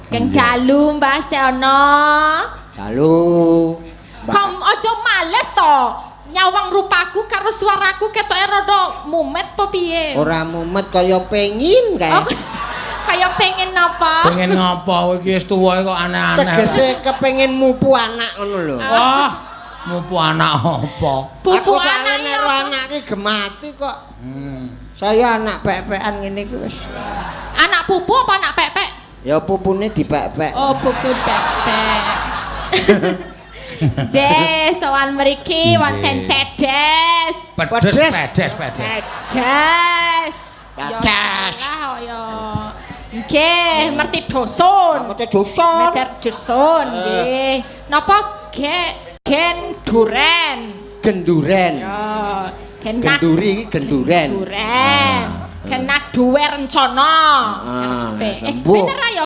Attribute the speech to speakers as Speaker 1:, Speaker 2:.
Speaker 1: Sugeng dalu, Mbah Seno.
Speaker 2: Dalu. Mbak.
Speaker 1: Kom aja males to. Nyawang rupaku karo suaraku ketoke rada mumet apa piye?
Speaker 2: Ora mumet, kaya pengin kae.
Speaker 1: Oh, kaya pengen napa?
Speaker 3: Pengen ngopo kowe iki wis tuwa kok aneh-aneh.
Speaker 2: Tegese kepengin mupu anak ngono lho.
Speaker 3: Wah, mupu anak apa?
Speaker 1: Pupu
Speaker 2: Aku soalnya
Speaker 1: anak
Speaker 2: nek
Speaker 1: ya
Speaker 2: ro
Speaker 1: apa?
Speaker 2: Anak iki gemati kok. Saya anak pek-pekan ngene iki wis.
Speaker 1: Anak pupu apa anak pepek?
Speaker 2: Ya pupune dipek-pek.
Speaker 1: Oh, pupu pepek. Je, sowan mriki wonten pedes.
Speaker 3: Pedes.
Speaker 2: Pedes.
Speaker 3: Pedes, pedes.
Speaker 1: Pedes. Ya
Speaker 2: Pedes.
Speaker 1: salah ya. Nggih, merti dosun.
Speaker 2: Mesti dosa.
Speaker 1: Merti dusun nggih. Napa gen duren?
Speaker 2: Genduren.
Speaker 1: Ya, gen
Speaker 2: Genduri iki genduren.
Speaker 1: Duren. Kena duwe rencana.
Speaker 2: Ah,
Speaker 1: Eh,
Speaker 2: sembuh.
Speaker 1: bener ya?